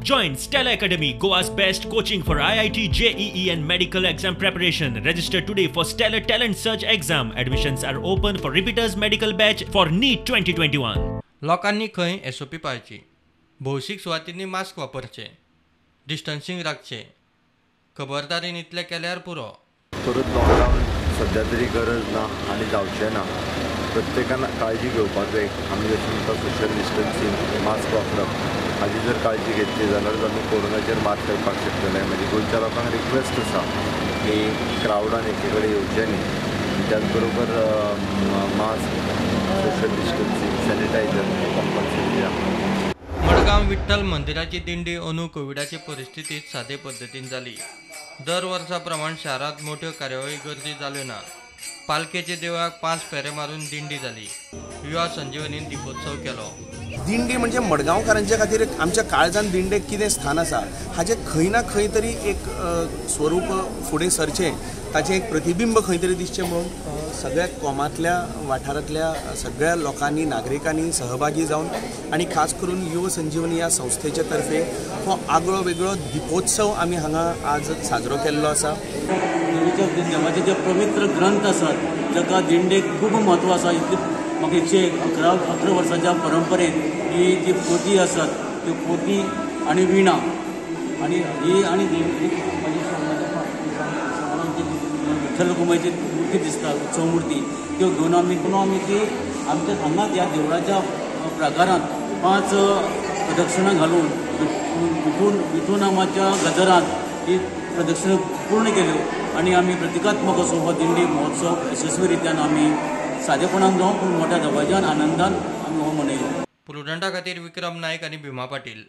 Join Stellar Academy, Goa's best coaching for IIT, JEE and medical exam preparation. Register today for Stellar Talent Search exam. Admissions are open for repeaters medical batch for NEET 2021. लोकांनी खंय SOP पाळची, भौशीक सुवातींनी mask वापरचे, distancing राखचें, खबरदारीन इतलें केल्यार पुरो. परत lockdown सध्या तरी गरज ना आनी जावचें ना. प्रत्येकान काळजी घेवपाक जाय. आमी जशें म्हणटा सोशल डिस्टन्सिंग, मास्क वापरप हाजी जर काळजी घेतली जाल्यार आमी कोरोनाचेर मात करपाक शकतले. म्हणजे गोंयच्या लोकांक रिक्वेस्ट आसा की क्रावडान एके कडेन येवचें न्ही, त्याच बरोबर mask, social distancing, sanitizer compulsory आसा. मडगांव विठ्ठल मंदिराची दिंडी अंदू कोविडाचे परिस्थितीत सादे पद्दतीन जाली. दर वर्सा प्रमाण शारांत मोठ्यो कार्यावळी गर्दी जाल्यो ना. पालखेच्या देवळाक 5 फेरे मारून दिंडी जाली. युवा संजीवनीन दीपोत्सव केलो. दिंडी म्हणजे मडगांवकारांच्या खातीर आमच्या काळजान दिंडेक कितें स्थान आसा हाजें खंय ना खंय तरी एक स्वरूप फुडें सरचें, ताचें एक प्रतिबिंब खंय तरी दिसचें म्हणून सगळ्या कोमांतल्या वाठारांतल्या सगळ्या लोकांनी, नागरिकांनी सहभागी जावन आनी खास करून युव संजीवनी ह्या संस्थेचे तर्फे हो आगळो वेगळो दीपोत्सव आमी हांगा आज साजरो केल्लो आसा. देवाचे जे पवित्र ग्रंथ आसात जाका दिंडेक खूब म्हत्व आसा, इतले म्हाका 111 वर्सांच्या परंपरेन ही जी पोती आसात त्यो पोती आनी विणा आनी ही आनी विठ्ठल रखुमाईची मूर्ती दिसता, उत्सव मूर्ती, त्यो घेवन आमी ती आमच्या हांगाच ह्या देवळाच्या प्राकारांत 5 प्रदक्षिणा घालून विठू नामाच्या गजरांत ही प्रदक्षिणा पूर्ण केल्यो आनी आमी प्रतिकात्मक असो हो दिंडी महोत्सव यशस्वी रित्यान आमी सादेपणान जावं पूण मोठ्या दबाज्यान आनंदान आमी हो मनयलो. प्रुडंटा खातीर विक्रम नायक आनी भीमा पाटील.